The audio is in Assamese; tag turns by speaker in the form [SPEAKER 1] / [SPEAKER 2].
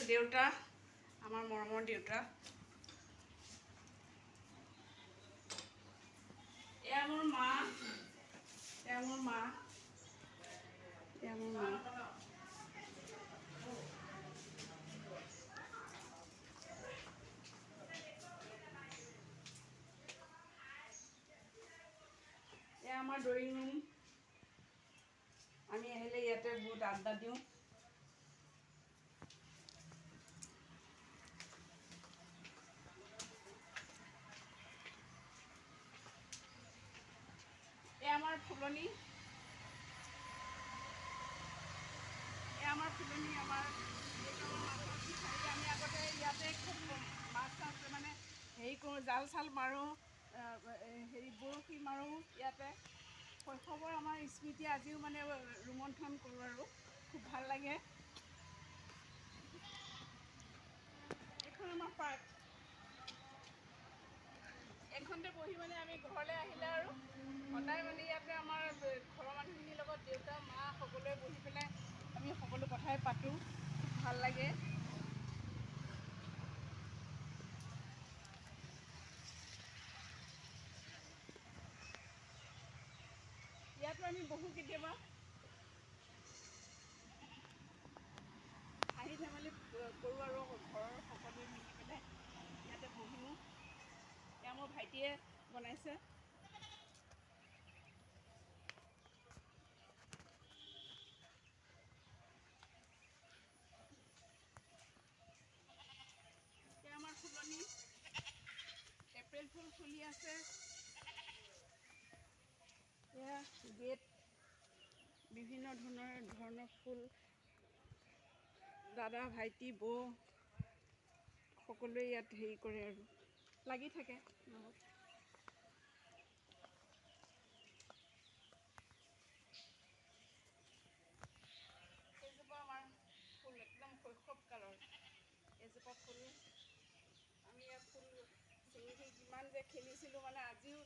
[SPEAKER 1] দেউতা, আমাৰ মৰমৰ দেউতা। এয়া মোৰ মা, এয়া মোৰ মা, এয়া মোৰ মা। এয়া আমাৰ ড্ৰয়িং ৰুম। আমি আহিলে ইয়াতে বহুত আড্ডা দিওঁ। এয়া আমাৰ ফুলনি, এয়া আমাৰ ফুলনি। আমাৰ মাছৰ ফিচাৰী। আমি আগতে ইয়াতে খুব মাছ চাছ মানে হেৰি কৰোঁ, জাল চাল মাৰোঁ, হেৰি বৰশী মাৰোঁ ইয়াতে। শৈশৱৰ আমাৰ স্মৃতি আজিও মানে ৰোমন্থন কৰোঁ আৰু খুব ভাল লাগে। এইখন আমাৰ পাৰ্ক। এইখনতে বহি মানে আমি ঘৰলৈ আহিলে আৰু সদায় মানে ইয়াতে আমাৰ ঘৰৰ মানুহখিনিৰ লগত দেউতা, মা সকলোৱে বহি পেলাই আমি সকলো কথাই পাতোঁ, খুব ভাল লাগে। ইয়াতো আমি বহোঁ কেতিয়াবা, হাঁহি ধেমালি কৰোঁ আৰু ঘৰৰ সকলোৱে মিলি পেলাই ইয়াতে বহোঁ। এয়া মোৰ ভাইটিয়ে বনাইছে। এয়া আমাৰ ফুলনি, এপ্ৰিল ফুল ফুলি আছে। এয়া গেট, বিভিন্ন ধৰণৰ ধৰণৰ ফুল। দাদা, ভাইটি, বৌ সকলোৱে ইয়াত হেৰি কৰে আৰু লাগি থাকে লগত। এইজোপা আমাৰ ফুল, একদম শৈশৱ কালৰ এজোপা ফুল। আমি ইয়াত ফুল ছিঙি ছিঙি কিমান যে খেলিছিলোঁ, মানে আজিও